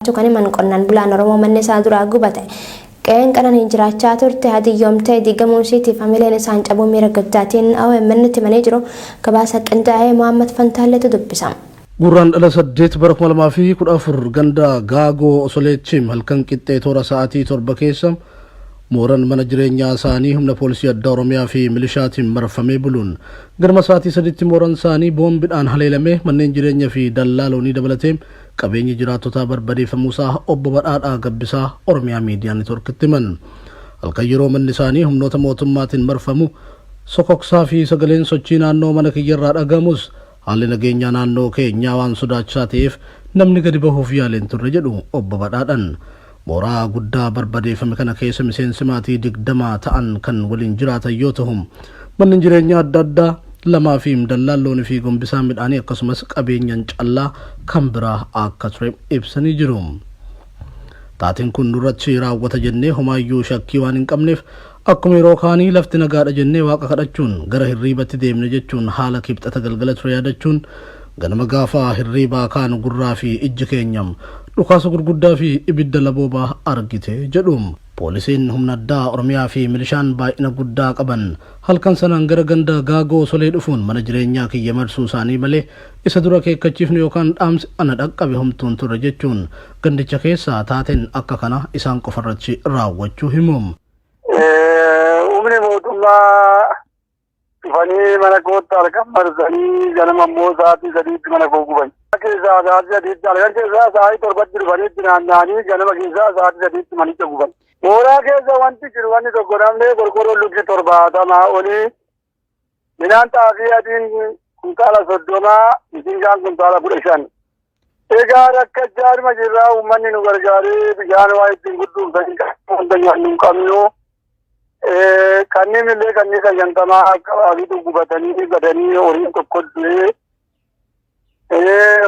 Jiraachuu kan himan qonnaan bulaan Oromoo manni isaa duraa gubate, qe'een qananiin jiraachaa turte hadiyyoomtee diigamuu isiitiif hamileen isaan cabuu miira gaddaatiin OMN tti himanii jiru. Gabaasa qindaa'ee Mohaammed Fantaalleetu dubbisa. Gurraandhala 8 bara 2014 ganda Gaagoo Osoleechiim halkan qixxee toora sa'aatii 7 keessa mooran mana jireenyaa isaanii humna poolisii addaa Oromiyaa fi milishaatiin marfamee buluun ganama sa'aatii 3tti mooran isaanii boombiidhaan haleelamee manneen jireenyaa fi dallaa loonii dabalatee qabeenyi jiraattotaa barbadeeffamuusaa obbo Badhaadhaa Gabbisaa Oromiyaa Miidiyaa Neetworkitti himan. Halkan yeroo manni isaanii humnoota mootummaatiin marfamu sokoksaa fi sagaleen sochii naannoo mana kiyyarraa dhagahamus, haalli nageenyaa naannoo keenyaa waan sodaachisaa ta'eef namni gadi bahuuf yaaleen turre jedhu obbo Badhaadhaan. Mooraa guddaa barbadeeffame kana keessa miseensi maatii 20 ta'an kan waliin jiraatan yoo ta'u, manneen jireenyaa adda addaa lamaa fi dallaan loonii fi gombisaan midhaanii akkasumas qabeenyaan callaa kan biraa akka ture ibsanii jiru. Taateen kun nurratti raawwata jennee homaayyuu shakkii waan hin qabneef, akkuma yeroo kaanii lafti nagaadha jennee Waaqa kadhachuun gara hirriibatti deemne jechuun haala Kibxata galgala ture yaadachuun, ganama gaafa hirriibaa kaanu gurraa fi ijji keenya dhukaasa gurguddaa fi ibidda laboobaa argite jedhu. Poolisiin humna addaa Oromiyaa fi milishaan baay'ina guddaa qaban halkan sanaan gara ganda Gaagoo Solee dhufuun mana jireenyaa kiyya marsuu isaanii malee isa dura akeekkachiifni yookaan dhaamsi ana dhaqqabe homtuun turre jechuun gandicha keessaa taateen akka kana isaan qofarratti raawwachuu himu. Humni mootummaa dhufanii mana kootti halkan marsanii ganama immoo sa'aatii 3tti mana koo guban. Keessaa sa'aatii 3tti, halkan keessaa sa'aatii 7tti dhufanii itti naanna'anii ganama keessaa sa'aatii 3tti manicha guban. Mooraa keessa wanti jiru wanni tokko namni qorqorroo lukki 70 olii, midhaan xaafii adiin kuntaala 30, mishingaan kuntaala 15. Egaa rakkachaa jirraa, uummanni nu gargaaree bishaan waa ittiin gudduufsanii wanta nyaannu hin qabnu. Kanneen illee kanneen 50 akka abiitu gubatanii badanii, horiin tokko du'ee,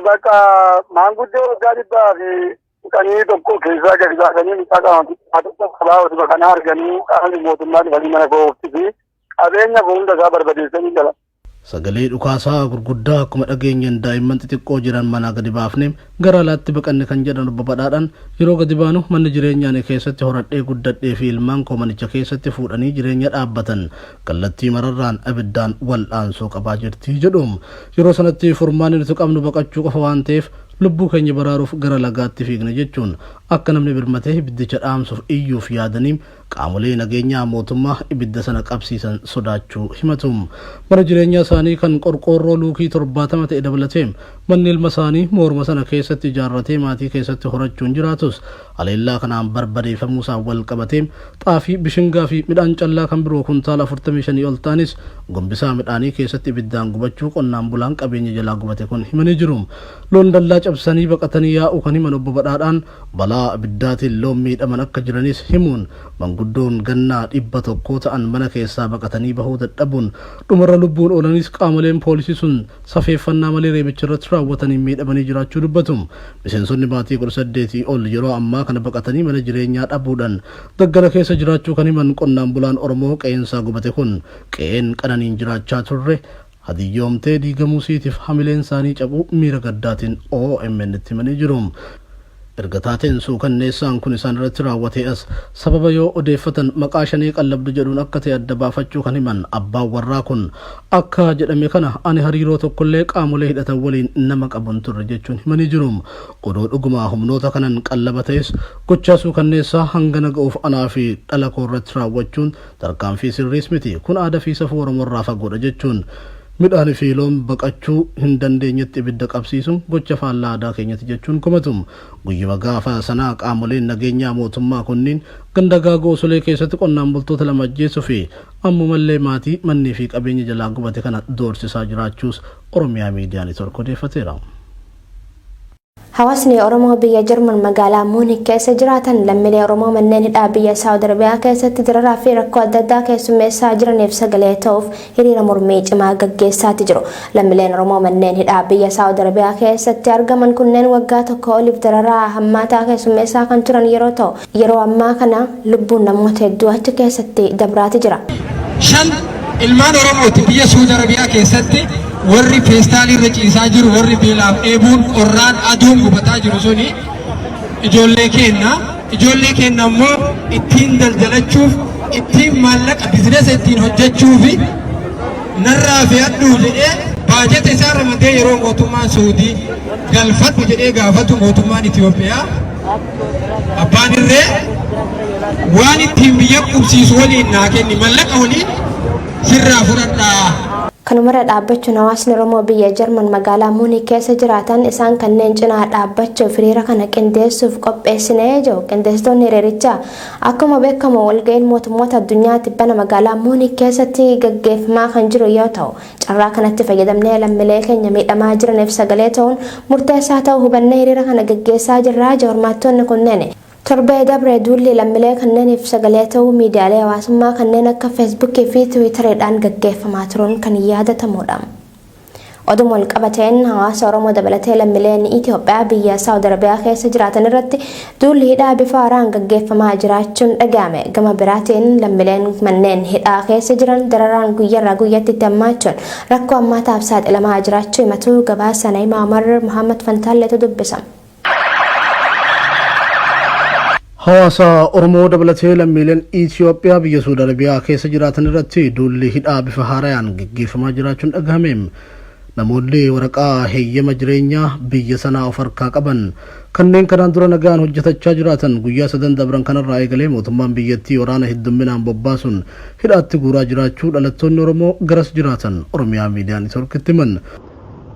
bakka maanguddoo waggaa 111 keessaa gadi baasanii mucaa qaama tokko qabaa osuma kana arganii qaamni mootummaa dhufanii mana koo fi qabeenya koo hunda isaa barbadeessanii jala. Sagalee dhukaasaa gurguddaa akkuma dhageenyeen daa'imman xixiqqoo jiran manaa gadi baafne gara alaatti baqanne kan jedhan obbo Badhaadhaan, yeroo gadi baanu manni jireenyaa ani keessatti horadhee guddadhee fi ilmaan koo manicha keessatti fuudhanii jireenya dhaabbatan kallattii mararraan abiddaan wal'aansoo qabaa jirti jedhu. Yeroo sanatti furmaanni nuti qabnu baqachuu qofa waan ta'eef lubbuu keenya baraaruuf gara lagaatti fiigne jechuun, akka namni birmatee ibiddicha dhaamsuuf iyyuuf yaadanii qaamolee nageenyaa mootummaa ibidda sana qabsiisan sodaachuu himatu. Mana jireenyaa isaanii kan qorqoorroo luukii 70 ta'e dabalatee manni ilma isaanii mooruma sana keessatti ijaarratee maatii keessatti horachuun jiraatus haleellaa kanaan barbadeeffamuusaan wal qabatee xaafii, bishingaa fi midhaan callaa kan biroo kuntaala 45 ol ta'anis gombisaa midhaanii keessatti ibiddaan gubachuu qonnaan bulaan qabeenya jalaa gubate kun himanii jiru. Loon dallaa cabsanii baqatanii yaa'uu kan himan obbo Badhaadhaan, balaa ibiddaatiin loon miidhaman akka jiranis himuun, manguddoon gannaa 100 ta'an mana keessaa baqatanii bahuu dadhabuun dhumarra lubbuun oolanis qaamoleen poolisii sun safeeffannaa malee reebicha irratti raawwatanii miidhamanii jiraachuu dubbatu. Miseensonni maatii 18 ol yeroo ammaa kana baqatanii mana jireenyaa dhabuudhaan daggala keessa jiraachuu kan himan qonnaan bulaan Oromoo qe'eensaa gubate kun, qe'een qananiin jiraachaa turre hadiyyoomtee diigamuu siitiif hamileen isaanii cabuu miira gaddaatiin OMN itti himanii jiru. Erga taateen suukanneessaan kun isaan irratti raawwatee as sababa yoo odeeffatan maqaa Shanee qallabdu jedhuun akka ta'e adda baafachuu kan himan abbaan warraa kun, akka jedhame kana ani hariiroo tokkollee qaamolee hidhatan waliin nama qabu hin turre jechuun himanii jiru. Odoo dhugumaa humnoota kanan qallaba ta'es gochaa suukanneessaa hangana ga'uuf anaa fi dhala koo irratti raawwachuun tarkaanfii sirriis miti, kun aadaa fi safuu Oromoo irraa fagoodha jechuun, midhaan fi loon baqachuu hin dandeenyetti ibidda qabsiisuun gocha faallaa aadaa keenyati jechuun komatu. Guyyuma gaafa sanaa qaamoleen nageenyaa mootummaa kunniin ganda Gaagoo Osolee keessatti qonnaan bultoota lama ajjeesuu fi ammumallee maatii mannii fi qabeenya jalaa gubate kana doorsisaa jiraachuus Oromiyaa Miidiyaa Neetwork odeeffateera. Hawaasni Oromoo biyya Jarman magaalaa Muunik keessa jiraatan lammiilee Oromoo manneen hidhaa biyya Saawud Arabiyaa keessatti dararaa fi rakkoo adda addaa keessummeessaa jiraniif sagalee ta'uuf hiriira mormii cimaa gaggeessaati jiru. Lammiileen Oromoo manneen hidhaa biyya Saawud Arabiyaa keessatti argaman kunneen waggaa tokko oliif dararaa hammaataa keessummeessaa kan turan yeroo ta'u, yeroo ammaa kana lubbuun namoota hedduu achi keessatti dabraati jira. Shan ilmaan Oromooti biyya Suudi Arabiyaa keessatti warri feestaalii irra ciisaa jiru, warri beelaaf dheebuun, qorraan, aduun gubataa jiru suni Ijoollee keenna, ijoollee keenna immoo ittiin daldalachuuf, ittiin maallaqa business ittiin hojjechuufi narraa fe'adhu jedhee baajata isaa ramadee yeroo mootummaan Suudii galfadhu jedhee gaafatu, mootummaan Itoophiyaa abbaan irree waan ittiin biyya qubsiisu waliin naa kenni, mallaqa waliin sirraa fudhadhaa. Kanumarra dhaabbachuun hawaasni Oromoo biyya Jarman magaalaa Muunik keessa jiraatan isaan kanneen cinaa dhaabbachuuf hiriira kana qindeessuuf qopheessinee jiru. Qindeessitoonni hiriirichaa, akkuma beekamu walga'iin mootummoota addunyaa tibbana magaalaa Muunik keessatti gaggeeffamaa kan jiru yoo ta'u, carraa kanatti fayyadamnee lammiilee keenya miidhamaa jiraniif sagalee ta'uun murteessaa ta'uu hubannee hiriira kana gaggeessaa jirra jedhu hirmaattoonni kunneen. Torbee dabre duulli lammiilee kanneeniif sagalee ta'uu miidiyaalee hawaasummaa kanneen akka Feesbuukii fi Tiwiitariidhaan gaggeeffamaa turuun kan yaadatamudha. Oduma wal qabateen, hawaasa Oromoo dabalatee lammiileen Itoophiyaa biyya Saawud Arabiyaa keessa jiraatan irratti duulli hidhaa bifa haaraan gaggeeffamaa jiraachuun dhaga'ame. Gama biraatiin lammiileen manneen hidhaa keessa jiran dararaan guyyaarraa guyyatti itti hammaachuun rakkoo hammaataaf saaxilamaa jiraachuu himatu. Gabaasa Na'imaa Umar Muhammad Fantaalleetu dubbisa. Hawaasa Oromoo dabalatee lammiileen Itoophiyaa biyya Saudi Arabiyaa keessa jiraatan irratti duulli hidhaa bifa haarayaan gaggeeffamaa jiraachuun dhagahame. Namoonni waraqaa heeyyama jireenyaa biyya sanaa of harkaa qaban kanneen kanaan dura nagaan hojjetachaa jiraatan guyyaa sadan dabran kanarraa eegalee mootummaan biyyattii waraana heddumminaan bobbaasuun hidhaatti guuraa jiraachuu dhalattoonni Oromoo garas jiraatan Oromiyaa Miidiyaa Neetworkitti himan.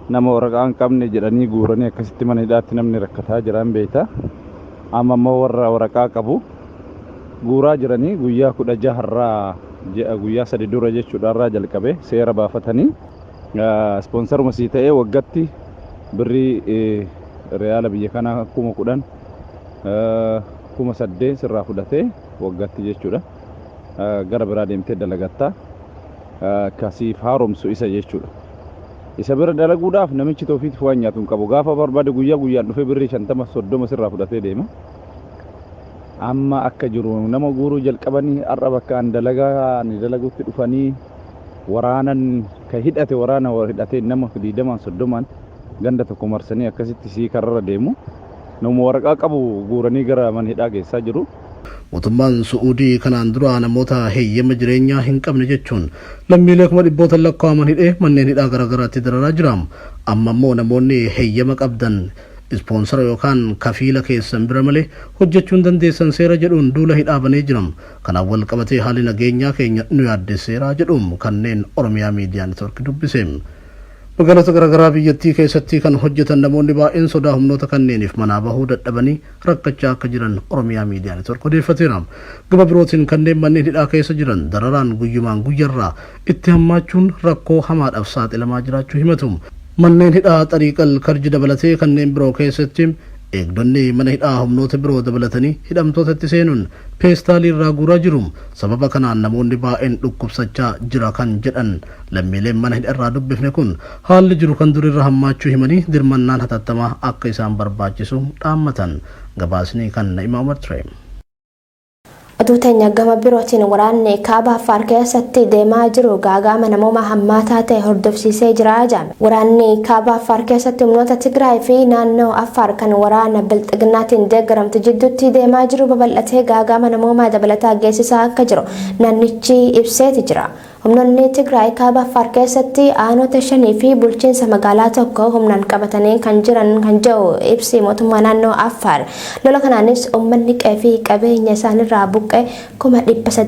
Nama waraqaa hin qabne jedhanii guuranii akkasitti mana hidhaatti namni rakkataa jiran beekta. Amma immoo warra waraqaa qabu guuraa jiranii guyyaa 16rraa, ji'a guyyaa 3 dura jechuudha, irraa jalqabe seera baafatanii ispoonsaruma sii ta'ee waggatti birrii reyaala biyya kanaa 10,000, 8,000 sirraa fudhatee waggatti jechuudha. Gara biraa deemtee dalagatta. Kasiif haaromsu isa jechuudha. Isa bira dalaguudhaaf namichi toofiitiif waan nyaatu hin qabu. Gaafa barbaade guyyaa guyyaan dhufee birrii 50, 30 sirraa fudhatee deema. Amma akka jiru nama guuruu jalqabanii har'a bakka an dalagaa ani dalagutti dhufanii waraanan ka hidhate, waraana hidhatee nama 20n 30n ganda tokko marsanii akkasitti sii kararra deemu. Nama waraqaa qabu guuranii gara mana hidhaa geessaa jiru. Mootummaan Su'uudii kanaan dura namoota heeyyama jireenyaa hin qabne jechuun lammiilee kuma dhibbootan lakkaa'aman hidhee manneen hidhaa garaagaraatti dararaa jira. Amma immoo namoonni heeyyama qabdan ispoonsara yookaan kafiila keessan bira malee hojjechuu hin dandeessan seera jedhuun duula hidhaa banee jira. Kanaan wal qabatee haalli nageenyaa keenya nu yaaddesseera jedhuun kanneen Oromiyaa Miidiyaa Neetwork dubbise. Magaalota garaagaraa biyyattii keessatti kan hojjetan namoonni baay'een sodaa humnoota kanneeniif manaa bahuu dadhabanii rakkachaa akka jiran Oromiyaa Miidiyaa Neetwork odeeffateera. Gama birootiin kanneen manneen hidhaa keessa jiran dararaan guyyumaan guyyarraa itti hammaachuun rakkoo hamaadhaaf saaxilamaa jiraachuu himatu. Manneen hidhaa Xariiqal Karji dabalatee kanneen biroo keessatti eegdonni mana hidhaa humnoota biroo dabalatanii hidhamtootatti seenuun peestaalii irraa guuraa jiru. Sababa kanaan namoonni baay'een dhukkubsachaa jira kan jedhan lammiileen mana hidha irraa dubbifne kun, haalli jiru kan durirra hammaachuu himanii dirmannaan hatattamaa akka isaan barbaachisu dhaammatan. Gabaasni kan Na'imaa Umar ture. Oduu teenya gama birootiin, waraanni kaaba Affaar keessatti deemaa jiru gaaga'ama namooma hammaataa ta'e hordofsiisee jira jedhame. Waraanni kaaba Affaar keessatti humnoota Tigraay fi naannoo Affaar kan waraana Bilxiginnaatiin deeggaramtu jidduutti deemaa jiru babal'atee gaaga'ama namoomaa dabalataa geessisaa akka jiru naannichi ibseeti jira. Humnoonni Tigraay kaaba Affaar keessatti aanota shanii fi bulchiinsa magaalaa tokko humnaan qabatanii kan jiran kan jedhu ibsi mootummaa naannoo Affaar. Lola kanaanis uummanni qe'ee fi qabeenya isaanirraa buqqee 300,000.